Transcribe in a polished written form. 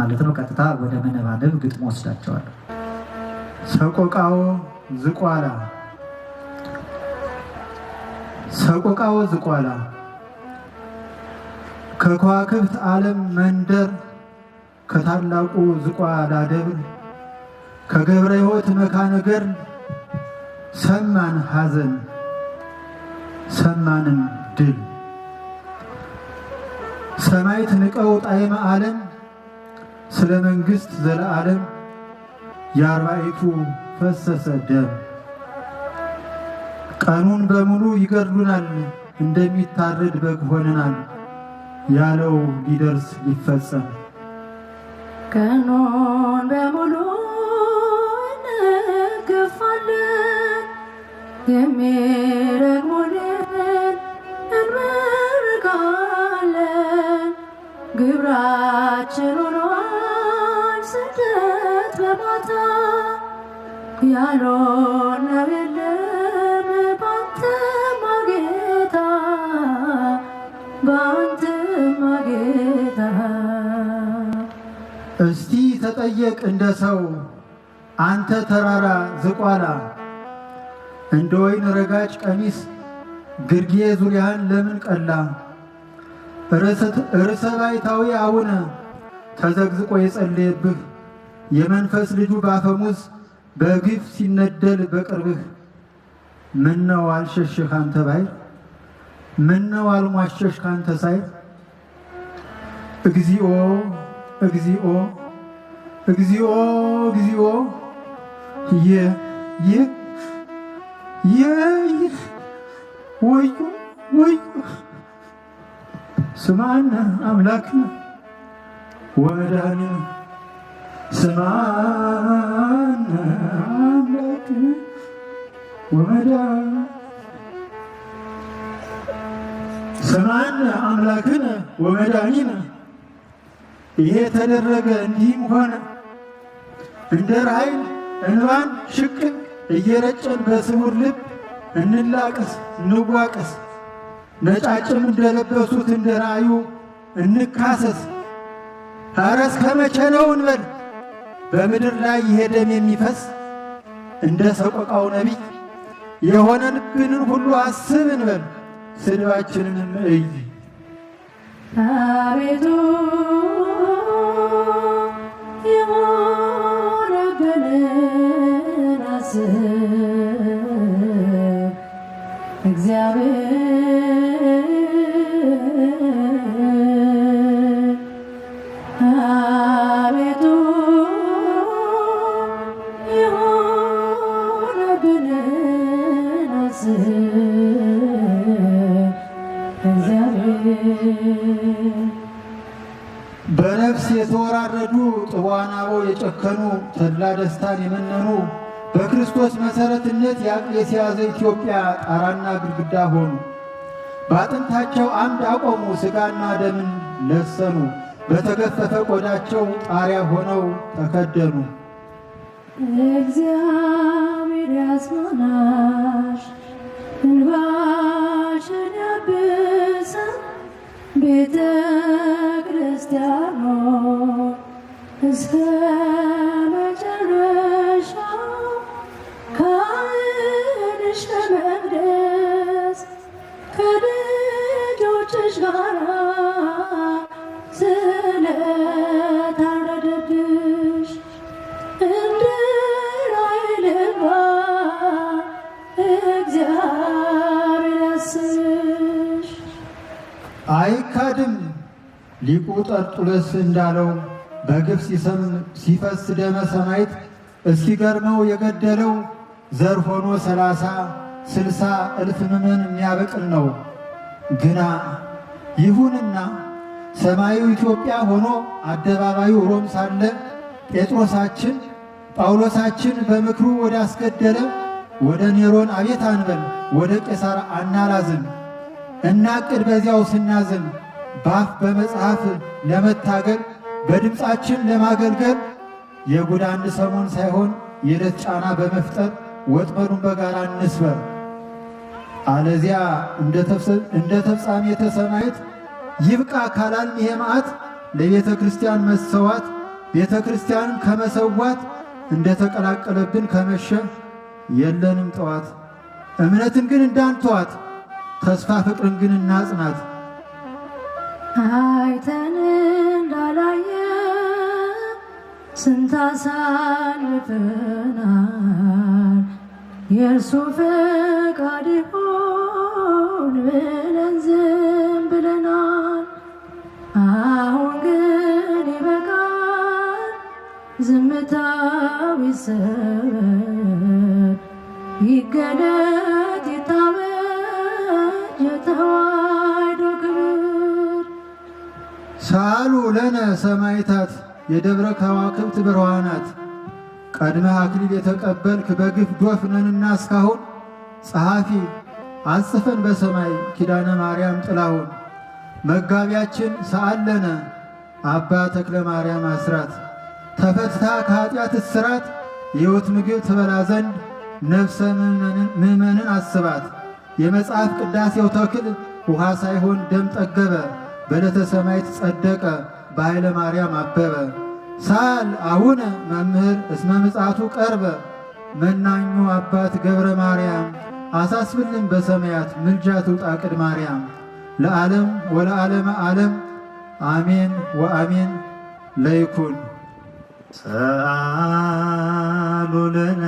ማለት ነው። ቀጥታ ወደ መነባነብ ግጥሞ ወስዳቸዋለሁ። ሰቆቃወ ዝቋላ። ሰቆቃወ ዝቋላ ከከዋክብት ዓለም መንደር ከታላቁ ዝቋላ ደብር ከገብረ ሕይወት መካነ ገድል ሰማን ሐዘን ሰማንም ድል። ሰማዕት ንቀው ጣዕመ ዓለም ስለ መንግሥት ዘለዓለም የአርባዕቱ ፈሰሰ ደም። ቀኑን በሙሉ ይገድሉናል እንደሚታረድ በግ ሆነናል ያለው ሊደርስ ሊፈጸም። ቀኑን በሙሉ እንገፋለን፣ የሚረግሙንን እንመርቃለን። ግብራችን ሆኗል ስደት በማታ፣ ያልሆነው የለም ባንተማ ጌታ፣ ባንተማ ጌታ። እስቲ ተጠየቅ እንደ ሰው አንተ ተራራ ዝቋላ፣ እንደ ወይን ረጋጭ ቀሚስ ግርጌ ዙሪያህን ለምን ቀላ? ርዕሰ ባይታዊ አቡነ ተዘግዝቆ የጸለየብህ የመንፈስ ልጁ ባፈሙዝ በግፍ ሲነደል በቅርብህ፣ ምነው አልሸሽህ አንተ ባይር፣ ምነው አልሟሸሽ ካንተ ሳይር? እግዚኦ እግዚኦ እግዚኦ እግዚኦ የ የ የ የ ወዮ ወዮ ስምዐነ አምላክነ ወመድኃኒነ፣ ስምዐነ አምላክነ ወመድኃኒነ፣ ስምዐነ አምላክነ ወመድኃኒነ። ይሄ ተደረገ እንዲህም ሆነ፣ እንደ ራሔል እንባን ሽቅብ እየረጨን በስውር ልብ እንላቀስ እንዋቀስ፣ ነጫጭም እንደለበሱት እንደ ራእዩ እንካሰስ። ኧረ እስከ መቼ ነው እንበል በምድር ላይ ይሄ ደም የሚፈስ? እንደ ሰቆቃው ነቢይ የሆነብንን ሁሉ አስብ እንበል፣ ስድባችንንም እይ። አቤቱ የሆነብንን አስብ እግዚአብሔር፣ አቤቱ የሆነብንን አስብ እግዚአብሔር። በነፍስ የተወራረዱ ጥቧን አበው የጨከኑ ተድላ ደስታን የመነኑ በክርስቶስ መሠረትነት የአቅሌስያ ዘኢትዮጵያ ጣራና ግድግዳ ሆኑ። በአጥንታቸው አምድ አቆሙ፣ ሥጋና ደምን ለሰኑ። በተገፈፈ ቆዳቸው ጣሪያ ሆነው ተከደኑ። እግዚአብሔር ያጽናናሽ እንባሽን ያብሳል፣ ቤተ ክርስቲያኑ እስከ መጨረሻው ካህንሽ ከመቅደስ ከልጆችሽ ጋራ ስለታረደብሽ እንደ ራሔል እንባ እግዚአብሔር ያስብሽ። አይካድም ሊቁ ጠርጡለስ እንዳለው በግፍ ሲፈስ ደመ ሰማዕት እስኪገርመው የገደለው ዘር ሆኖ 30 60 እልፍ ምዕመን የሚያበቅል ነው። ግና ይሁንና ሰማዩ ኢትዮጵያ ሆኖ አደባባዩ ሮም ሳለ ጴጥሮሳችን ጳውሎሳችን በምክሩ ወደ አስገደለ ወደ ኔሮን አቤት አንበል፣ ወደ ቄሳር አናላዝም። እናቅድ በዚያው ስናዝም ባፍ በመጽሐፍ ለመታገል በድምፃችን ለማገልገል የጉድ አንድ ሰሞን ሳይሆን የዕለት ጫና በመፍጠር ወጥመዱን በጋራ እንስበር። አለዚያ እንደ ተፍጻሜተ ሰማዕት ይብቃ ካላልን ይሄ መዓት ለቤተ ክርስቲያን መሰዋት ቤተ ክርስቲያንን ከመሰዋት እንደ ተቀላቀለብን ከመሸ የለንም ጠዋት። እምነትን ግን እንዳንተዋት ተስፋ ፍቅርን ግን እናጽናት። አይተን እንዳላየ ስንት አሳልፈናል፣ የእርሱ ፈቃድ ይሁን ብለን ዝም ብለናል። አሁን ግን ይበቃል፣ ዝምታው ይሰበር፣ ይገለጥ ይታወጅ የተዋሕዶ ክብር። ሳሉ ለነ ሰማዕታት የደብረ ከዋክብት ብርሃናት፣ ቀድመህ አክሊል የተቀበልክ በግፍ ዶፍ ነንና እስካሁን ጸሐፊ አጽፈን በሰማይ ኪዳነ ማርያም ጥላሁን። መጋቢያችን ሰአለነ አባ ተክለ ማርያም አስራት፣ ተፈትታ ከኃጢአት እስራት የሕይወት ምግብ ትበላ ዘንድ ነፍሰ ምእመንን አስባት። የመጽሐፍ ቅዳሴው ተክል ውሃ ሳይሆን ደም ጠገበ፣ በዕለተ ሰማዕት ጸደቀ በኃይለ ማርያም አበበ። ሳል አቡነ መምህር እስመ ምጽአቱ ቀርበ፣ መናኙ አባት ገብረ ማርያም አሳስብልን በሰማያት ምልጃ ትውጣ ቅድ ማርያም። ለዓለም ወለዓለመ ዓለም አሜን ወአሜን ለይኩን። ሰአሉ ለነ።